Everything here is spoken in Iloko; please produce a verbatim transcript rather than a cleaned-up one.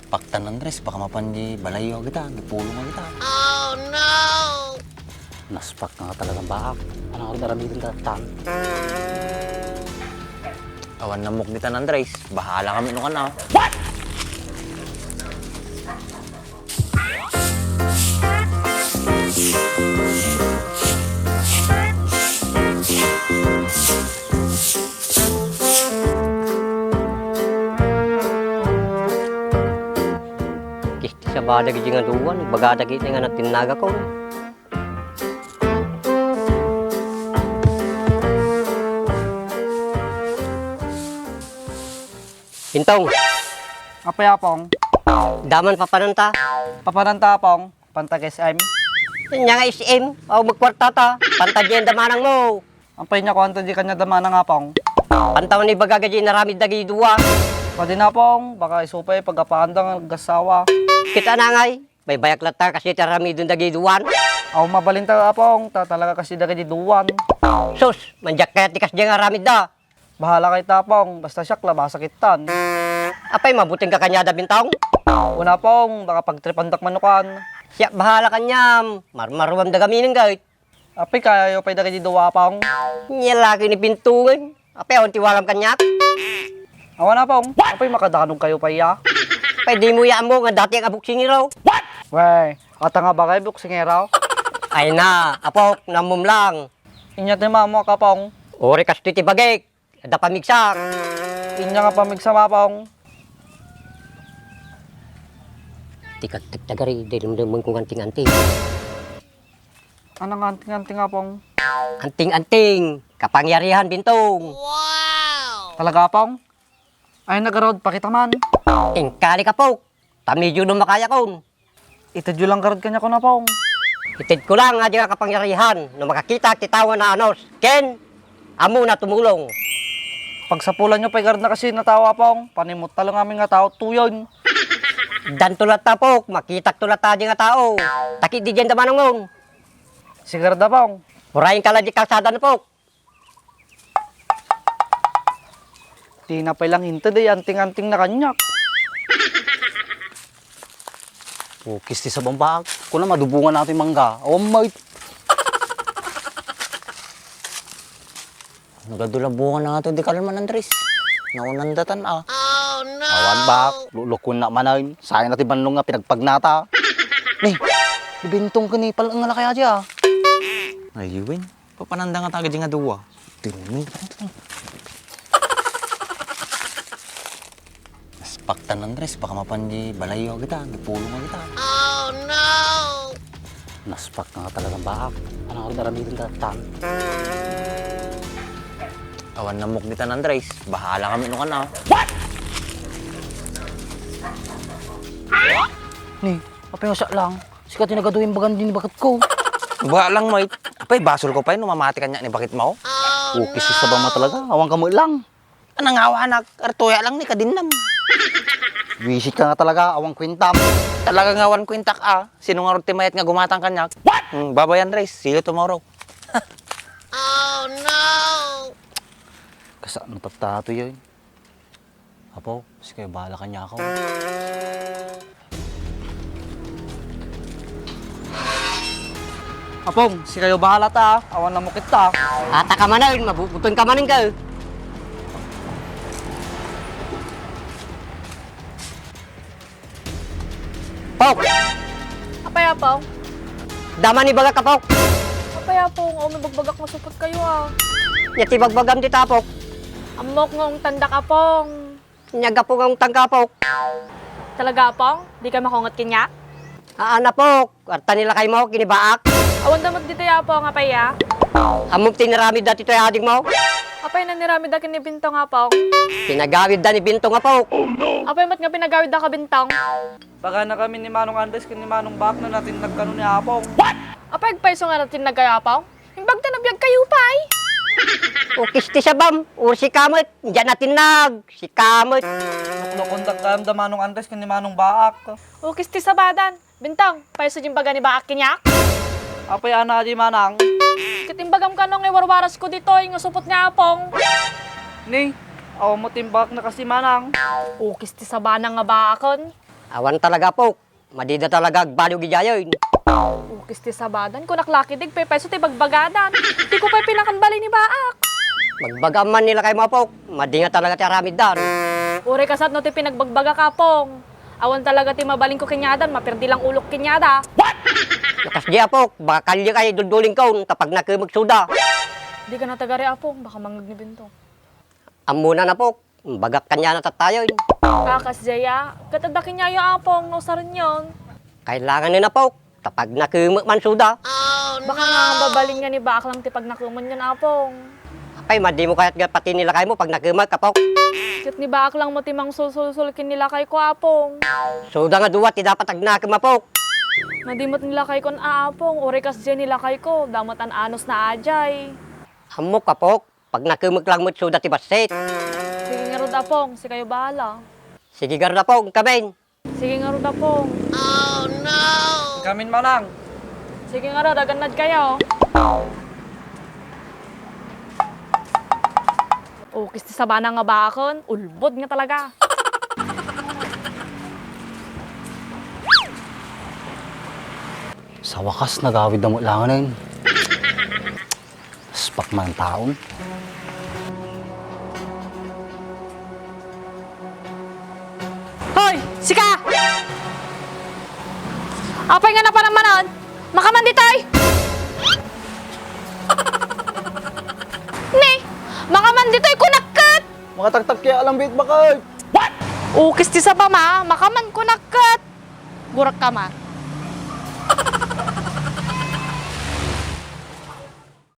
Paktan, Andres, baka mapan di balayyo kita, di pulong kita. Naspak nga talagang baak. Ano nga aramidenta tan? Awan namok ditan, Andres. Bahala kami no kana. Kisti sa badag iti nga duwan, ibagada kiti nga natinnagakon. Bintong. Apay, Apong? Daman papananta. Papananta, Apong? Pantag S M? Nya nga S M? Aw, magkwarta ta. Pantag yan damanang mo. Apay, nya kuanta di kanya damanang, Apong? Pantawan ibaga gaji inaramid dagiti dua. Pwede na, Apong. Baka isu pay paggapaanda nga aggasawa. Kita na ngay. Baybayak latta kasi ti aramiden dagiti duan. Aw, mabalinta, Apong, ta talaga kasi dagiti duan. Sus, mandiak kayat ti kasdiay nga aramidda. Bahala kayta, Apong, basta siak la, basta kittan. Apay, mabuting ka kaniada, Bintong? Una, Apong, baka pagtripandak manukan. Siak bahala kaniam, marmaruam da gaminen gayt. Apay, kayayo pay dagiti dua, Apong? Nia laki ni Bintong. Apay, awan ti walam kaniak? Awan, Apong. Apay, makadanog kayo pay, ya? Apay, di mo yaam mo nga dati ang abok singiro. Wey, ata nga bagay, abok singiro? Ay na, Apok, namum lang. Inya ti mamo, Apong. Uri kastoy ti bagik. Adda pamigsak. Inya nga pamigsa, Apong. Ti kagtagtagari, di lumdumeng ko nga anting-anting. Ano nga anting-anting, Apong? Anting-anting, kapangyarihan, Bintong. Talaga, Apong? Ay, nagarod, pakita man. Ingkali ka, Pok. Ta medyo lumakayakon. Itedyo lang garod kaniakon, Apong. Itedko lang nga di nga kapangyarihan no makakitak ti tao nga naanos. Ken, ammona tumulong. Pagsapulanyo pay garod na kasi na tao, Apong. Panimot talo nga amin nga tao, tuyon. Danto latta, Pok. Makitakto latta di nga tao. Takit di diyan damanangon. Sigarda, Pong. Urayen ka la di kalsada na, Pok. Di na pay lang inted, ay anting-anting na kaniak. Ukis ti sabang baak. Kuna madubungan nato yung mangga. Awan may. Nagadula bunga na nga to, di kalman, Andres. Naunan datan, ah. Oh, no! Awan baak. Lulukon na manen. Sayang na ti banlong nga pinagpagnata. Ni, ibintong ka ni pal-, nga lakay aja, ah. Ayun. Papananda nga taga di nga duwa. Tinumay. Naspak ta, Andres, baka mapan di balayo kita, di pulong kita. Oh, no! Naspak nga talagang baak. Ano nga aramidenta tan? Awan namok ditan, Andres. Bahala kami no kana. What? Ni, apay nga siak lang. Sika ti nagaduwa imbagan din baketko. Ba lang, mait. Apay, basolko pay no mamati kaniak ni baketmo. Ukis ti sabang talaga. Awan ka met lang. Nangawanak, artoya lang ni kadinnam. Wisit ka nga talaga, awan kuentam. Talaga nga awan kuentak, ah. Sino ngarud ti mayat nga gumatang kaniak? What? Hmm, bye-bye, Andres. See you tomorrow. Oh, no! Kasano tatta toy? Apo, sikayo bahala kaniak. Apong, sikayo bahala ta, ah. Awan namok ita. Ata ka manen, mabubuton ka manen ka. Pok! Apay, Apong? Daman ibagak, Pok. Apay, Apong? Awan ibagbagak nga supot kayo, ah. Nya ti bagbagam dita, Pok. Ammok nga ungtandak, Apong. Nya gapu nga ungtangka, Pok. Talaga, Apong? Di ka makaunget kaniak? Haan, Pok. Arta ni lakaymo, kinibaak. Awan da met ditoy, Apong, apay, ah? Ammom ti inaramidda ditoy adigmo? Apay, naniramidda ken ni Bintong, Apong? Pinagawidda ni Bintong, Pok. Apay met nga pinagawidda ka, Bintong? Baganakami ni Manong Andres ken ni Manong Baak no natinnag kano ni Apong. Apay, agpayso nga natinnag kayo, Apong? Imbag ta nabiag kayo pay. Ukis ti sabam, uri sika met, diyan natinnag, sika met. Luklukondak gayam da Manong Andres ken ni Manong Baak. Ukis ti sabadan. Bintong, payso diay imbaga ni Baak kaniak? Apay, ana, adi, Manang? Ket imbagam kano nga iwarwarasko ditoy nga supot ni Apong. Ni, awan met ti imbaga na kasi, Manang. Ukis ti sabana nga baakon. Awan talaga, Apok. Madida talaga agbaliw idiayen. Ukis ti sabadan, kunak la ketdi agpaypayso ti bagbagadan. Diko pay pinakanbalin ni Baak. Bagbagaam man ni lakaymo, Apok. Madi nga talaga ti aramiddan. Uray kasano ti pinagbagbagak, Apong. Awan talaga ti mabalinko kaniadan, maperdi lang ulok kaniada. What? Kasdi, Apok, baka kaliek ay duldulingkon, ta pagnakemek suda. Dika natagari, Apong, baka mangngegngebento. Ammona, Apok, bagak kaniana tattayen. A, kasdiay a. Ket adda kaniayo, Apong, no usarenyon. Kailanganen, Apok, ta pagnakemek man suda. Baka nga mabalin nga ni Baak lang ti pagnakemenyon, Apong. Apay, madimo kayat nga pati ni lakaymo pagnakemek, Apok? Ket ni Baak lang met ti mangsulsulsul ken ni lakayko, Apong. Suda nga dua ti dapat agnakem, Apok. Madi met ni lakaykon a, Apong, uray kasdiay ni lakayko, da met an-anosna a diay. Ammok, Apok. Pagnakemek lang met suda ti bassit. Sige ngarud, Apong, sikayo bahala. Sige ngarud, Apong, kamin. Sige ngarud, Apong. Kamin, Manang. Sige ngarud, agannadkayo. Ukis ti sabana nga Baaken, ulbod nga talaga. Sa wakas, nagawidda met langen. Spak man taon. Hoy, sika! Apay nga napanamanan? Makaman ditoy! Ni, makaman ditoy, kunak ket! Makataktak kaya alam bit bakit? Ukis ti sabama, makaman kunak ket! Gurak ka, ma.